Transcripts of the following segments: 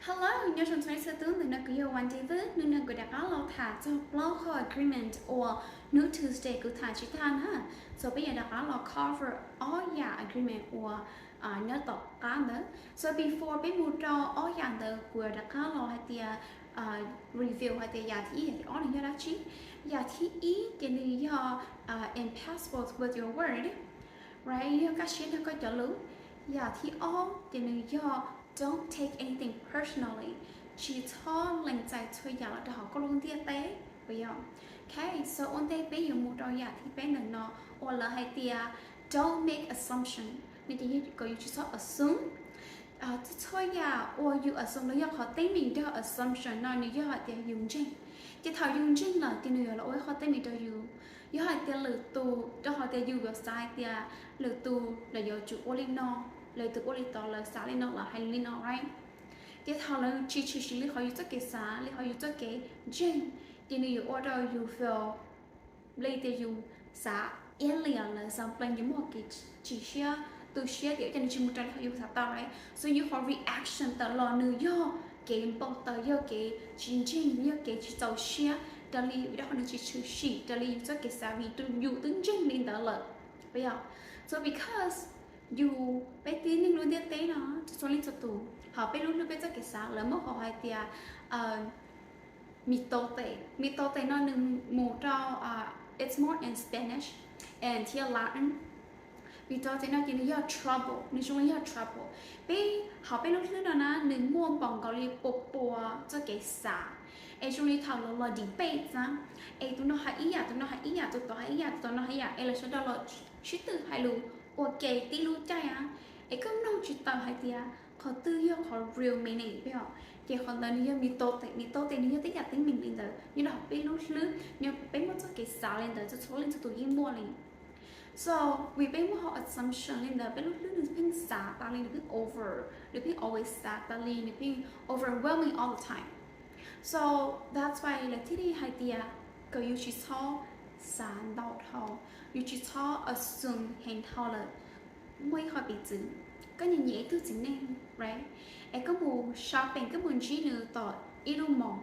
Hello, nyob zoo txhua leej txhua tus, ntawm no kuv yog Wendy Vwj. Hnub no kuv rov qab los tham txog plaub qhov agreement uas hnub Tuesday kuv tham tsis tag na. So peb yuav rov qab los cover ob yam agreement uas nyob tom qab ntawd. So before peb mus rau ob yam ntawd, kuv yuav rov qab los hais tias, review hais tias yam thib ib yam thib ob nws yog dab tsi. Yam thib ib ces nws yog impossible with your word, right, yog kaj siab nrog koj cov lus. Yam thib ob ces nws yog don't take anything personally, tsis txhob lees txais txhua yam los rau hauv koj lub ntiaj teb, puas yog? Okay, so ua ntej peb yuav mus rau yam thib peb ntawm no uas lawv hais tias don't make assumption, nws ces kom yus tsis txhob assume. Txhua yam uas yus assume los yog qhov teeb meem nrog assumption no nws yog hais tias yus ntseeg. Ces thaum yus ntseeg lawm ces nws yuav los ua ib qhov teeb meem rau yus. Yog hais tias lwm tus, rau qhov tias yus yuav xav hais tias lwm tus lawv yuav tsum ua li no, lwm tus ua li tod, lawv xav li no, lawv hais li no, right? Ces thaum lawv tsis tshwm sim li qhov yus txoj kev xav, li qhov yus txoj kev ntseeg, ces nws yuav ua rau yus feel li tias yus xav iab liam lawv, xav plain, yus muaj kev chim siab, tu siab tias cas nws tsis mus raws li qhov yus xav tau, right? So yus qhov reaction tawm los nws yog kev npau taws, yog kev tsis ntseeg, yog kev tsis txaus siab raws li vim rau qhov nws tsis tshwm sim raws li yus txoj kev xav, vim yus twb ntseeg li ntawd lawm, puas yog? So because yus, peb tib neeg lub ntiaj teb no, txhua leej txhua tus, hauv peb lub hlwb peb txoj kev xav lawv muab hu hais tias mitote. Mitote no nws mus rau, it's more in Spanish and thiab Latin. Mitote no ces nws yog trouble, nws zoo li yog trouble. Peb hauv peb lub hlwb no na nws muaj npaum nkaus li pua pua txoj kev xav. Es zoo li thaum lawv los debate na, es tus no hais ib yam, tus no hais ib yam, tus tod hais ib yam, tus tod no hais ib yam, es lawv sawv daws los sib tw hais lus ua ke tib lub caij a, es koj mloog tsis tau hais tias qhov twg yog qhov real meaning, puas yog? Ces qhov ntawd nws yog mitote, mitote nws yog tej yam teeb meem li ntawd nyob rau hauv peb lub hlwb, nyob peb muaj txoj kev xav li ntawd, txhua leej txhua tus yeej muaj li. So vim peb muaj qhov assumption li ntawd, peb lub hlwb nws pheej xav tas li, nws pheej over, nws pheej always xav tas li, nws pheej overwhelming all the time. So that's why lawv thiaj li hais tias kom yus tsis txhob xav ntau dhau, yus tsis txhob assume heev dhau lawm. Muaj ib qho piv txwv, koj nyiam nyiam ib tug txiv neej, right? Es koj mus shopping, koj mus ntsib nws tom ib lub mall,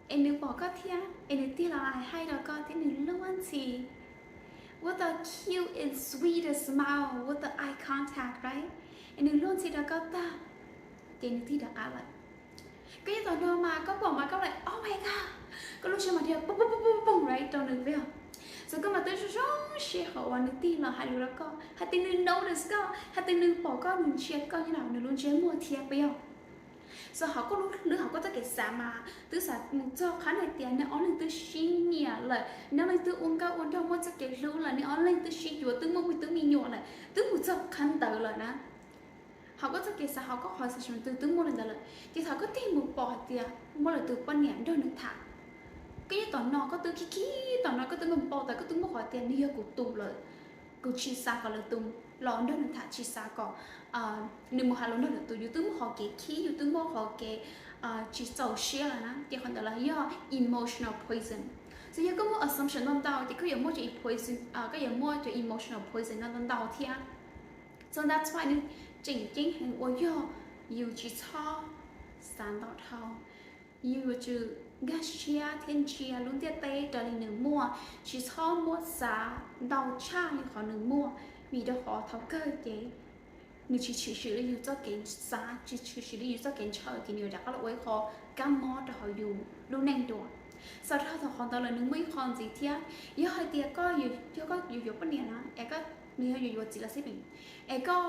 es nws pom koj thiab, es nws tig los hais hi rau koj thiab nws luag ntxhi, what a cute and sweet smile, what a eye contact, right? Es nws luag ntxhi rau koj tag, ces nws tig rov qab lawm. Koj nyob tom no mas koj pom mas koj like, oh my god, koj lub siab mas dhia pog pog pog pog, right, rau nws, puas yog? So koj mas twb zoo zoo siab qhov uas nws tig los hais lus rau koj, hais tias nws notice koj, hais tias nws pom koj, nws ntsia koj, nyob rau nws lub ntsiab muag thiab, puas yog? So hauv koj lub hlwb, hauv koj txoj kev xav mas twb xav mus txog qhov hais tias nej ob leeg twb sib nyiam lawm, nej ob leeg twb ua nkauj ua nraug muaj txoj kev hlub lawm, nej ob leeg twb sib yuav, twb muaj me tub me nyuam lawm, twb mus txog qhov ntawd lawm na. Hauv koj txoj kev xav, hauv koj qhov xav, twb muaj li ntawd lawm, ces thaum koj tig mus pom hais tias muaj lwm tus poj niam nrog nws tham, koj nyob tom no koj twb khib khib tom no, koj twb npau taws, koj twb muaj qhov tias nws yog kuv tus lawm, kuv tsis xav kom lwm tus los nrog nws tham, tsis xav kom nws mus hais lus nrog lwm tus, yus twb muaj qhov kev khib, yus twb muaj qhov kev tsis txaus siab lawm na, ces qhov ntawd los yog emotional poison. So yog koj muaj assumption ntau ntau ces koj yuav muaj cov poison, koj yuav muaj cov emotional poison no ntau ntau thiab. So that's why nws tseem ceeb heev uas yog yus tsis txhob xav ntau dhau. Yus yuav tsum nkag siab thiab ntsia lub ntiaj teb raws li nws muaj, tsis txhob muab xav ntau tshaj li qhov nws muaj, vim rau qhov thaum kawg ces nws tsis tshwm sim li yus txoj kev xav, tsis tshwm sim li yus txoj kev ntshaw, ces nws yuav rov qab los ua ib qho kab mob rau hauv yus lub neej dua. Xav rau thaum qhov ntawd lawm nws muaj ib qho ntxiv thiab, yog hais tias koj, yog koj yuav yuav poj niam na, es koj, nws yog yuav yuav txiv los xij peem, es koj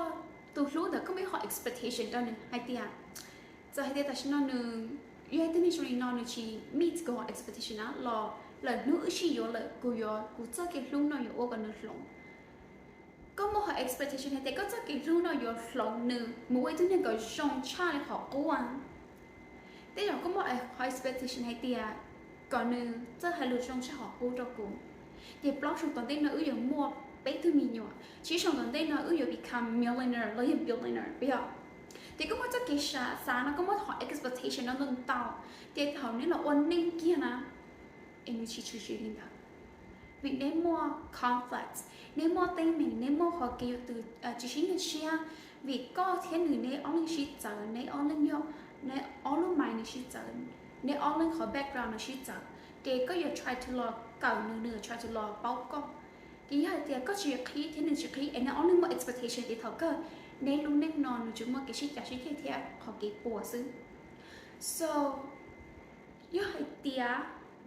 tus hlub ntawd koj muaj ib qho expectation rau nws hais tias, txawm hais tias tam sim no nws yog ib tug neeg zoo li no, nws tsis meet koj expectation na los lwm hnub wb sib yuav lawm, kuv yuav, kuv txoj kev hlub no yuav ua kom nws hloov. Koj muaj qhov expectation hais tias koj txoj kev hlub no yuav hloov nws mus ua ib tug neeg kom zoo tshaj li qhov qub. Tej zaum koj muaj qhov expectation hais tias kom nws txawj hais lus zoo tshaj qhov qub rau kuv, ces plaub xyoos tom ntej no wb yuav muaj peb tug me nyuam, tsib xyoos tom ntej no wb yuav become millionaire los yog billionaire, puas yog? Ces koj muaj txoj kev xav no, koj muaj qhov expectation no ntau ntau, ces thaum neb los ua neej kiag na, es nws tsis tshwm sim li ntawd. Vim neb muaj conflict, neb muaj teeb meem, neb muaj qhov kev yuav tsis sib nkag siab, vim koj thiab nws neb ob leeg sib txawv, neb ob leeg yog neb ob lub mind nws sib txawv, neb ob leeg qhov background nws sib txawv, ces koj yuav try to los kawm nws, nws yuav try to los paub koj. Ces yog hais tias koj tsis qhib thiab nws tsis qhib es neb ob leeg muaj expectation tias thaum kawg neb lub neej no nws tsuas muaj kev sib cav sib ceg thiab qhov kev puas xwb. So yog hais tias,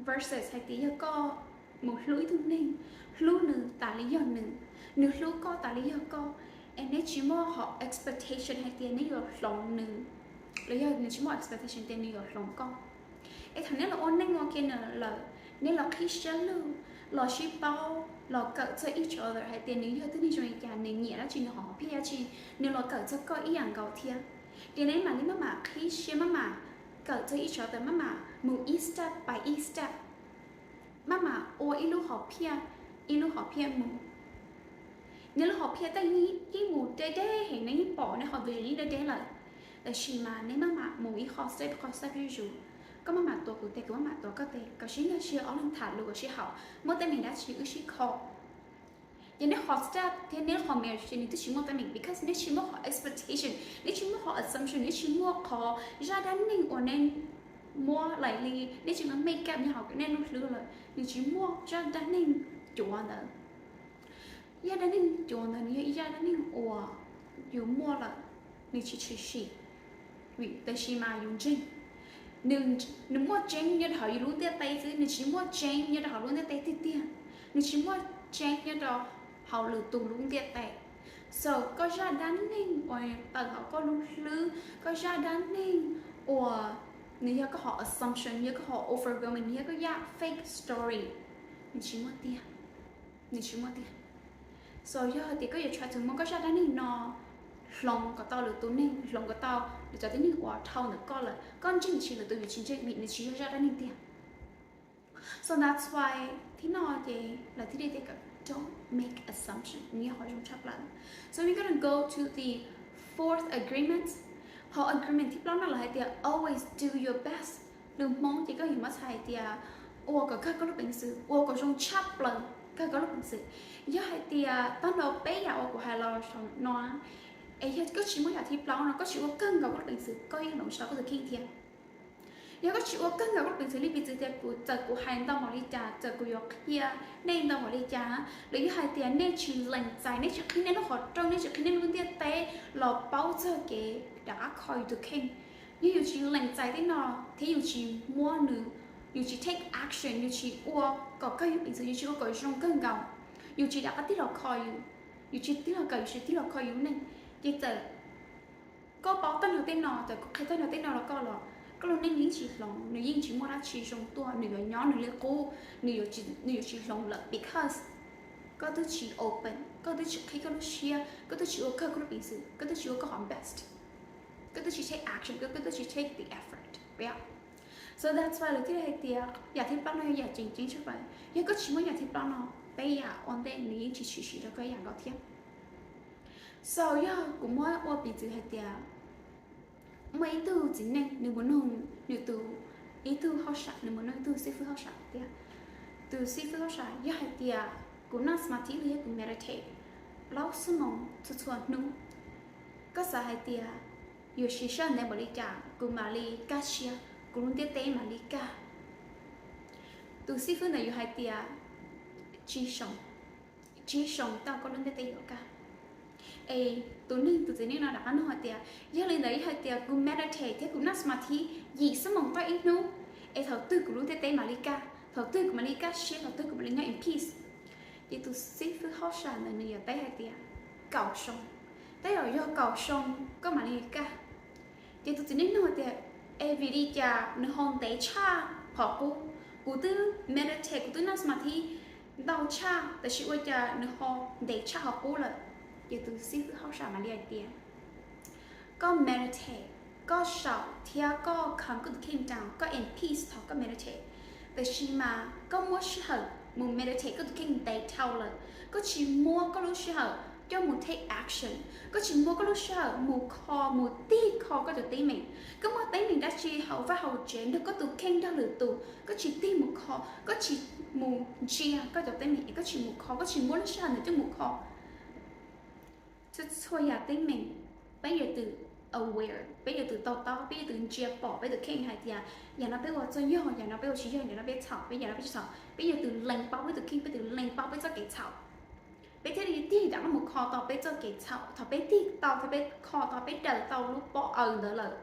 versus hais tias yog koj mus hlub ib tug neeg, hlub nws tas li yog nws, nws hlub koj tas li yog koj, es neb tsis muaj qhov expectation hais tias neb yuav hloov nws, los yog nws tsis muaj expectation tias nws yuav hloov koj. Es thaum neb los ua neej ua ke lawm, neb los qhib siab lug, los sib paub, los kawm txog each other hais tias nws yog tug neeg zoo li cas, nws nyiam dab tsi, nws hom phiaj dab tsi, nws los kawm txog koj ib yam nkaus thiab. Ces neb mam li maj mam qhib siab, maj mam kawm txog each other, maj mam mus ib step by ib step, maj mam ua ib lub hom phiaj, ib lub hom phiaj mus. Neb lub hom phiaj tej yeej mus deb deb heev, neb yeej pom neb qhov vision yeej deb deb lawm, tab sis mas neb maj mam mus ib qho step, qho step zuj zus. Koj maj mam tuav kuv tes, kuv maj mam tuav koj tes, kom sib nkag siab, ob leeg tham lus kom sib haum, muaj teeb meem dab tsi wb sib kho. Ces neb qhov step thiab neb qhov marriage ces nws twb tsis muaj teeb meem, because neb tsis muaj qhov expectation, neb tsis muaj qhov assumption, neb tsis muaj qhov zaj dab neeg uas neb muab laim li, neb tsis muaj make up nyob hauv nej lub hlwb lawm, nws tsis muaj zaj dab neeg cuav ntawd. Zaj dab neeg cuav ntawd nws yog ib zaj dab neeg uas yus muaj lawm, nws tsis tshwm sim, tab sis mas yus ntseeg. Nws muaj tseeb nyob rau hauv yus lub ntiaj teb xwb, nws tsis muaj tseeb nyob rau hauv lub ntiaj teb tiag tiag, nws tsis muaj tseeb nyob rau hauv lwm tus lub ntiaj teb. So koj zaj dab neeg uas tawm hauv koj lub hlwb, koj zaj dab neeg uas nws yog koj qhov assumption, yog koj qhov overwhelming, yog koj zaj fake story, nws tsis muaj tiag, nws tsis muaj tiag. So yog tias koj yuav try to muab koj zaj dab neeg no hloov kom tau lwm tus neeg, hloov kom tau lwm cov tib neeg uas dhau ntawm koj lawm, koj ntseeg tsis, lwm tus yuav tsis ntseeg vim nws tsis yog zaj dab neeg tiag. So that's why thib no ces lawv thiaj li tias kom don't make assumption, nws yog qhov zoo tshaj plaws. So we're gonna go to the fourth agreement. Qhov agreement thib plaub no lawv hais tias always do your best. Lus Hmoob ces koj yuav muab txhais hais tias ua kom kawg koj lub peev xwm, ua kom zoo tshaj plaws kawg koj lub peev xwm. Yog hais tias tag nrho peb yam uas kuv hais los saum no, es yog koj tsis muab yam thib plaub no, koj tsis ua kawg nkaus koj lub peev xwm, koj yeej hloov tsis tau koj tus kheej thiab. Yog koj tsis ua kawg nkaus koj lub peev xwm, li piv txwv tias kuv txawm kuv hais ntau npaum li cas, txawm kuv yuav qhia nej ntau npaum li cas, los yog hais tias nej tsis lees txais, nej tsis qhib nej lub qhov rooj, nej tsis qhib nej lub ntiaj teb los paub txog kev rov qab kho yus tus kheej, yog yus tsis lees txais tej no thiab yus tsis muab nws, yus tsis take action, yus tsis ua kom kawg yus peev xwm, yus tsis ua kom zoo kawg nkaus, yus tsis rov qab tig los kho yus, yus tsis tig los kawm, yus tsis tig los kho yus neej, ces txawm koj paub tag nrho tej no, txawm kuv qhia tag nrho tej no rau koj los koj lub neej yeej tsis hloov, nws yeej tsis muaj dab tsi zoo tuaj, nws yuav nyob nws li qub, nws yuav tsis hloov lawm because koj twb tsis open, koj twb tsis qhib koj lub siab, koj twb tsis ua kawg koj lub peev xwm, koj twb tsis ua koj qhov best, koj twb tsis take action, koj twb tsis take the effort. So that's why lawv thiaj hais tias yam thib plaub no yog yam tseem ceeb tshaj plaws. Yog koj tsis muaj yam thib plaub no, peb yam ua ntej nws yeej tsis tshwm sim rau koj ib yam nkaus thiab. So yog kuv muab ua piv txwv hais tias muaj ib tug txiv neej nws mus nug nws tus, ib tug hauj sam, nws mus nug ib tug xib fwb hauj sam tias, tus xib fwb hauj sam, yog hais tias kuv noj xmas thib los yog kuv meditate plaub xuab moos txhua txhua hnub, koj xav hais tias yuav siv sij hawm ntev npaum li cas kuv mam li kaj siab, kuv lub ntiaj teb mam li kaj? Tus xib fwb ntawd yuav hais tias tsib xyoos, tsib xyoos tau koj lub ntiaj teb yuav kaj. Es tus neeg, tus txiv neej no rov qab nug hais tias, yog li ntawd yog hais tias kuv meditate thiab kuv noj xmas thib yim xuab moos tau ib hnub, es thaum twg kuv lub ntiaj teb mam li kaj, thaum twg kuv mam li kaj siab, thaum twg kuv mam li nyob in peace? Ces tus xib fwb hauj sam ntawd nws yuav teb hais tias kaum xyoo. Tej zaum yog kaum xyoo koj mam li kaj. Ces tus txiv neej nug hais tias, es vim li cas nws ho ntev tshaj qhov qub? Kuv twb meditate, kuv twb noj xmas thib ntau tshaj, tab sis ua cas nws ho ntev tshaj qhov qub lawm? Ces tus xib fwb hauj sam mam li hais tias, koj meditate, koj xyaum thiab koj calm koj tus kheej down, koj in peace thaum koj meditate. Tab sis mas koj muab sij hawm mus meditate koj tus kheej ntev dhau lawm, koj tsis muab koj lub sij hawm coj mus take action, koj tsis muab koj lub sij hawm mus kho, mus tig kho koj cov teeb meem. Koj muaj teeb meem dab tsi hauv vaj hauv tsev, nrog koj tus kheej, nrog lwm tus, koj tsis tig mus kho, koj tsis mus ntsia koj cov teeb meem, es koj tsis mus kho, koj tsis muab lub sij hawm ntawd coj mus kho. Txhua txhua yam teeb meem peb yuav tsum aware, peb yuav tsum tau taub, peb yuav tsum ntsia pom peb tus kheej hais tias yam no peb ua txog yog, yam no peb ua tsis yog, yam no peb txhaum, peb yam no peb tsis txhaum, peb yuav tsum lees paub peb tus kheej, peb yuav tsum lees paub peb txoj kev txhaum. Peb thiaj li tig rov qab mus kho tau peb txoj kev txhaum. Thaum peb tig tau, thaum peb kho tau, peb daws tau lub pob aws ntawd lawm,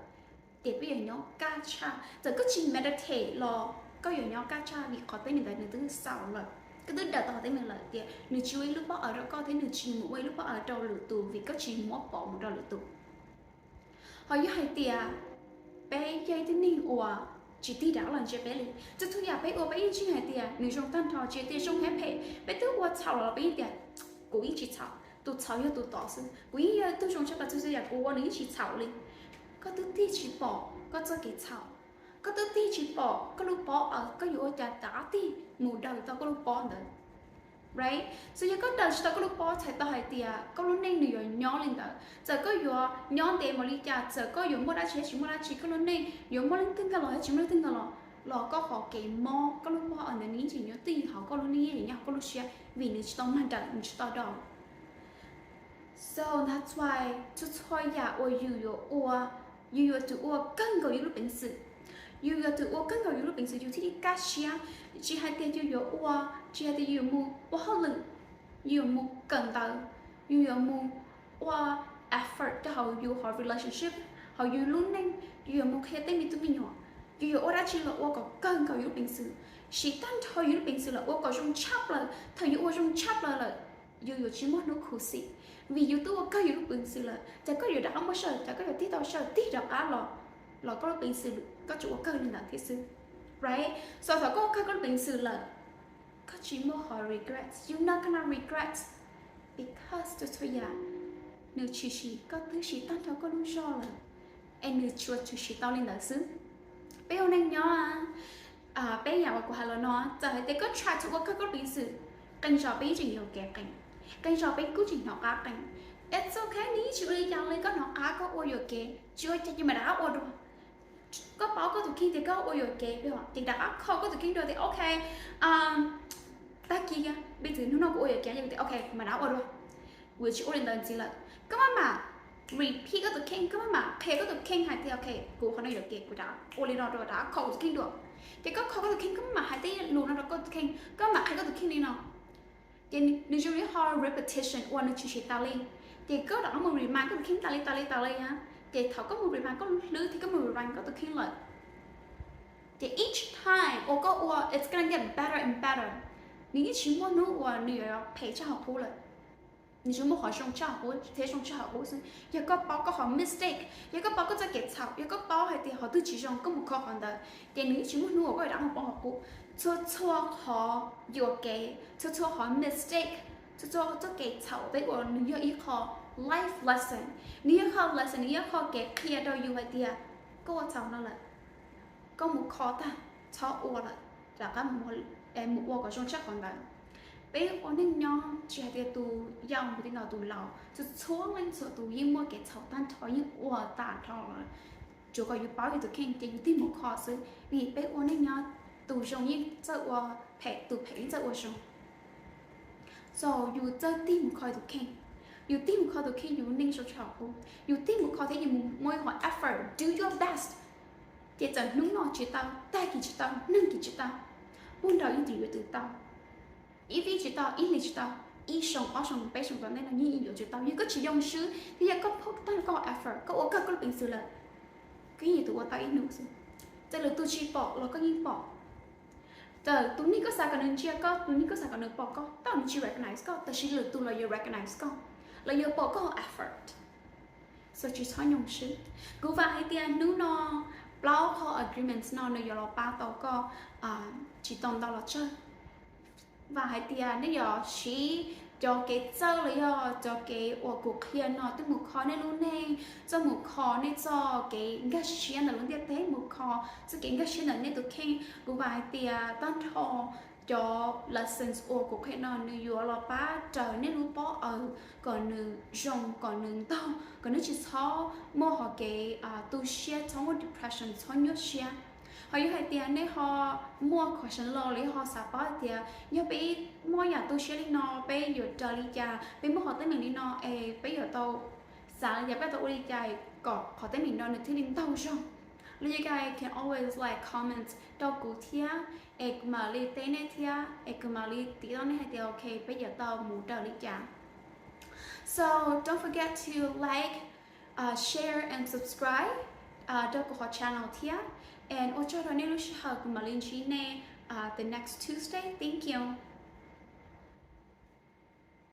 ces peb yuav nyob kaj tshaj. Txawm koj tsis meditate los koj yuav nyob kaj tshaj, vim qhov teeb meem ntawd nws twb xaus lawm. Koj twb daws tau qhov teeb meem lawm tias nws tsis ua ib lub pob aws rau koj thiab nws tsis mus ua ib lub pob aws rau lwm tus vim koj tsis muab pov mus rau lwm tus. Ho yog hais tias peb yog ib tug neeg uas tsis tig rov qab los ntsia peb li, txhua txhua yam peb ua peb yeej ntseeg hais tias nws zoo tag nrho, tsis hais tias zoo thiab phem, peb twb ua txhaum los peb yeej tias kuv yeej tsis txhaum, tus txhaum yog tus tod xwb, kuv yeej yog tus zoo tshaj plaws, txhua txhua yam kuv ua nws yeej tsis txhaum li. Koj twb tig tsis pom koj txoj kev txhaum, koj twb tig tsis pom koj lub pob aws, koj yuav ua cas rov qab tig mus daws tau koj lub pob ntawd? Right? So yog koj daws tsis tau koj lub pob, txhais tau hais tias koj lub neej nws yuav nyob li ntawd. Txawm koj yuav nyob ntev npaum li cas, txawm koj yuav muaj dab tsi thiab tsis muaj dab tsi, koj lub neej yuav muaj leej twg nkag los thiab tsis muaj leej twg nkag los, los koj qhov kev mob koj lub pob aws ntawd nws yeej tseem nyob twj ywm hauv koj lub neej, yeej nyob hauv koj lub siab, vim nws tsis tau mag daws, nws tsis tau daus. So that's why txhua txhua yam uas yus yuav ua, yus yuav tsum ua kawg nkaus yus lub peev xwm. Yus yuav tsum ua kawg nkaus yus lub peev xwm, yus thiaj li kaj siab. Tsis hais tias yus yuav ua, tsis hais tias yus yuav mus ua hauj lwm, yus yuav mus kawm ntawv, yus yuav mus ua effort rau hauv yus qhov relationship, hauv yus lub neej, yus yuav mus qhia tej me tub me nyuam, yus yuav ua dab tsi los ua kom kawg nkaus yus lub peev xwm, siv tag nrho yus lub peev xwm lawm, ua kom zoo tshaj plaws. Thaum yus ua zoo tshaj plaws lawm, yus yuav tsis muaj hnub khuv xim, vim yus twb ua kawg yus lub peev xwm lawm. Ces koj yuav rov qab muaj sij hawm, ces koj yuav tig tau sij hawm tig rov qab los, los koj lub peev xwm koj tsuas ua kawg li ntawd thiab xwb, right? So thaum koj ua kawg koj lub peev xwm lawm, koj tsis muaj qhov regret, you not gonna regret, because txhua txhua yam nws tshwm sim, koj twb siv tag nrho koj lub zog lawm, es nws tsuas tshwm sim tau li ntawd xwb. Peb ua neej nyob, peb yam uas kuv hais los no, txawm hais tias koj try to ua kawg koj lub peev xwm, qee zaus peb yeej tseem yuam kev qees, qee zaus peb kuj tseem hnov qab qees. It's okay, nws yeej tsis ua li cas li, koj hnov qab koj ua yuam kev, tsis ua cas ces mam rov qab ua dua. Koj paub koj tus kheej tias koj ua yuam kev, ces rov qab kho koj tus kheej dua tias ok, tag kis, piv txwv hnub no kuv ua yuam kev, kuv tias ok, kuv mam rov qab ua dua, kuv yuav tsis ua li ntawd ntxiv lawm. Koj maj mam repeat koj tus kheej, koj maj mam qhia koj tus kheej hais tias ok, kuv qhov no yuam kev, kuv rov ua li no dua, rov qab kho kuv tus kheej dua. Ces koj kho koj tus kheej, koj maj mam hais tej lus no rau koj tus kheej, koj maj mam qhia koj tus kheej li no. Ces nws zoo li ho repetition uas nws tshwm sim tas li. Ces koj rov qab mus remind koj tus kheej tas li tas li tas li na. Ces thaum koj mus remind koj lub hlwb thiab koj mus remind koj tus kheej lawm, ces each time uas koj ua, it's gonna get better and better. Nws yeej tsis muaj hnub uas nws yuav phem tshaj qhov qub lawm. Nws tsuas muaj qhov zoo tshaj qhov qub thiab zoo tshaj qhov qub xwb. Yog koj paub koj qhov mistake, yog koj paub koj txoj kev txhaum, yog koj paub hais tias qhov twg tsis zoo koj mus kho qhov ntawd, ces nws yeej tsis muaj hnub uas koj yuav rov mus paub qhov qub. Txhua txhua qhov yuam kev, txhua txhua qhov mistake, txhua txhua txoj kev txhaum peb ua nws yog ib qho life lesson. Nws yog qho lesson, nws yog qho kev qhia rau yus hais tias koj ua txhaum no lawm, koj mus kho tag, txhob ua lawm, rov qab mus ua kom zoo tshaj qhov ntawd. Peb ua neej nyob tsis hais tias tus yau mus li no, tus laus, txhua txhua leej txhua tus yeej muaj kev txhaum tag nrho, yeej ua tag nrho. Tsuas kom yus paub yus tus kheej ces yus tig mus kho xwb, vim peb ua neej nyob tus zoo yeej txawj ua phem, tus phem yeej txawj ua zoo. So yus txawj tig mus kho yus tus kheej, yus tig mus kho tus kheej yus neej zoo tshaj qub, yus tig mus kho thiab yus mus muaj ib qho effort, do your best. Ces txawm hnub no tsis tau, tag kis tsis tau, neeg kis tsis tau, puag nraud yeej yuav tsum tau. Ib vij tsis tau, ib hlis tsis tau, ib xyoo ob xyoo peb xyoo tom ntej no yeej yuav tsum tau. Yog koj tsis yoo swb thiab yog koj put tag koj effort, koj ua kawg koj lub peev xwm lawm, koj yeej yuav tsum ua tau ib hnub xwb. Txawm lwm tus tsis pom los koj yeej pom. Txawm tus neeg koj xav kom nws ntsia koj, tus neeg koj xav kom nws pom koj, thaum nws tsis recognize koj, tab sis lwm tus los yuav recognize koj, los yuav pom koj effort. So tsis txhob nyoo swb. Kuv vam hais tias hnub no plaub qho agreements no nws yuav los pab tau koj tsis tau ntau los tsawg. Vam hais tias nej yuav siv cov kev txawj los yog cov kev uas kuv qhia no tuaj mus kho nej lub neej, tuaj mus kho nej txoj kev nkag siab ntawm lub ntiaj teb, mus kho txoj kev nkag siab ntawm nej tus kheej. Kuv vam hais tias tag nrho cov lessons uas kuv qhia no nws yuav los pab raws nej lub pob aws kom nws zoo, kom nws ntog, kom nej tsis txhob muaj qhov kev tu siab, txhob muaj depression, txhob nyuaj siab. Ho yog hais tias nej ho muaj question los yog ho xav paub hais tias yog peb muaj yam tu siab li no peb yuav raws li cas, peb muaj qhov teeb meem li no es peb yuav tau xav li cas, peb tau ua li cas kom qhov teeb meem no nws thiaj li ntaug zog. Los you guys can always like comment rau kuv thiab, es kuv mam li teb nej thiab, es kuv mam li tiv tau nej hais tias ok, peb yuav tau mus raws li cas. So don't forget to like, uh, share and subscribe, uh, rau kuv qhov channel thiab. And ua tsaug rau nej lub sij hawm, kuv mam li ntsib nej, uh, the next Tuesday. Thank you.